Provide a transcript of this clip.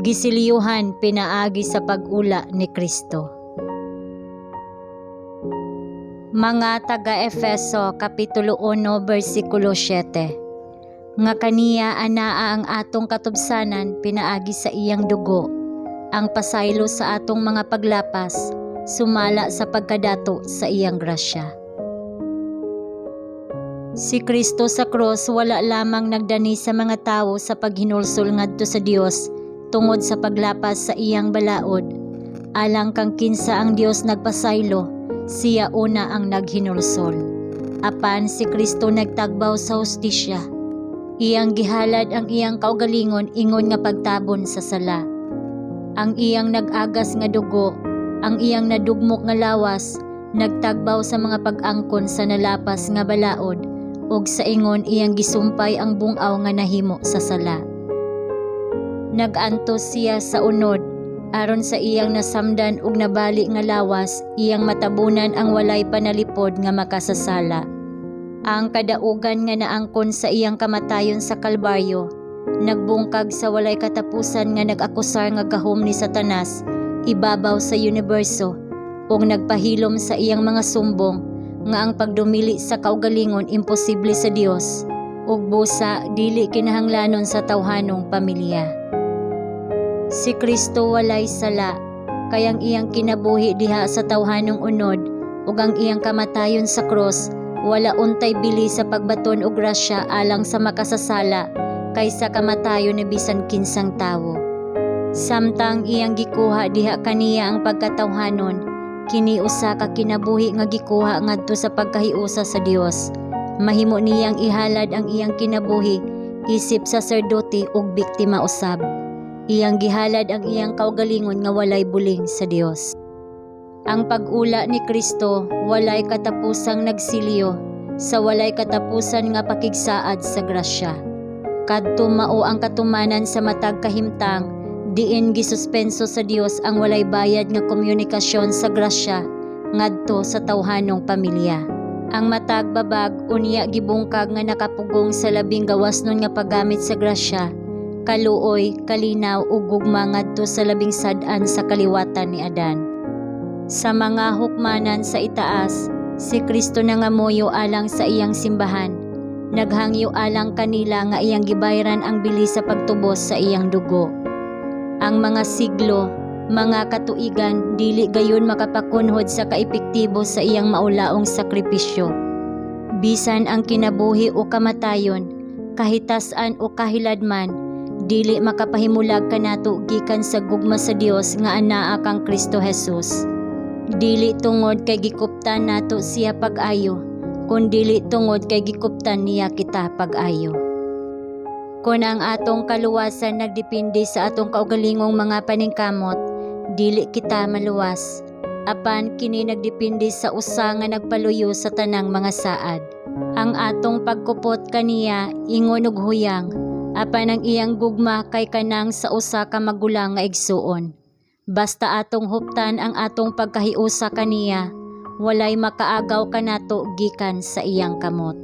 Gisilyuhan pinaagi sa pag-ula ni Kristo. Mga taga-Efeso Kapitulo 1 versikulo 7. Nga kaniya anaa ang atong katubsanan pinaagi sa iyang dugo, ang pasaylo sa atong mga paglapas, sumala sa pagkadato sa iyang grasya. Si Kristo sa krus wala lamang nagdani sa mga tawo sa paghinulsol ngadto sa Dios tungod sa paglapas sa iyang balaod. Alang kang kinsa ang Dios nagpasaylo, siya una ang naghinulsol. Apan si Kristo nagtagbaw sa hustisya. Iyang gihalad ang iyang kaugalingon ingon nga pagtabon sa sala. Ang iyang nag-agas nga dugo, ang iyang nadugmok nga lawas, nagtagbaw sa mga pag-angkon sa nalapas nga balaod, ug sa ingon iyang gisumpay ang bung-aw nga nahimo sa sala. Nag-antos siya sa unod, aron sa iyang nasamdan ug nabali nga lawas, iyang matabunan ang walay panalipod nga makasasala. Ang kadaugan nga naangkon sa iyang kamatayon sa Kalbaryo, nagbungkag sa walay katapusan nga nag-akusar nga gahom ni Satanas ibabaw sa universo ug nagpahilom sa iyang mga sumbong nga ang pagdumili sa kaugalingon imposible sa Dios ug busa dili kinahanglanon sa tawhanong pamilya. Si Kristo walay sala, kay ang iyang kinabuhi diha sa tawhanong unod ug ang iyang kamatayon sa krus wala untay bili sa pagbaton og grasya alang sa makasasala kaysa kamatayon ni bisan kinsang tawo. Samtang iyang gikuha diha kaniya ang pagkatawhanon, kini usa ka kinabuhi nga gikuha ngadto sa pagkahiusa sa Dios. Mahimo niyang ihalad ang iyang kinabuhi isip saserdote ug biktima usab. Iyang gihalad ang iyang kaugalingon nga walay buling sa Dios. Ang pag-ula ni Kristo walay katapusang nagsilyo sa walay katapusan nga pakigsaad sa grasya. Kadto mao ang katumanan sa matag kahimtang diin gisuspenso sa Dios ang walay bayad nga komunikasyon sa grasya ngadto sa tawhanong pamilya. Ang matag babag unya gibungkag nga nakapugong sa labing gawasnon nga paggamit sa grasya, kaluoy, kalinaw ug gugma ngadto sa labing sad-an sa kaliwatan ni Adan. Sa mga hukmanan sa itaas, si Kristo nangamuyo alang sa iyang simbahan. Naghangyo alang kanila nga iyang gibayran ang bili sa pagtubos sa iyang dugo. Ang mga siglo, mga katuigan, dili gayon makapakunhod sa kaepektibo sa iyang maulaong sakripisyo. Bisan ang kinabuhi o kamatayon, kahitas-an o kahiladman, dili makapahimulag kanato gikan sa gugma sa Dios nga anaa kang Kristo Jesus. Dili tungod kay gikuptan nato siya pag-ayo, kun dili tungod kay gikuptan niya kita pag-ayo. Kon ang atong kaluwasan nagdepende sa atong kaugalingong mga paningkamot, dili kita maluwas. Apan kini nagdepende sa usa nga nagpaluyo sa tanang mga saad. Ang atong pagkupot kaniya ingon og huyang, apan ang iyang gugma kay kanang sa usa ka magulang nga igsuon. Basta atong huptan ang atong pagkahiusa kaniya, walay makaagaw kanato gikan sa iyang kamot.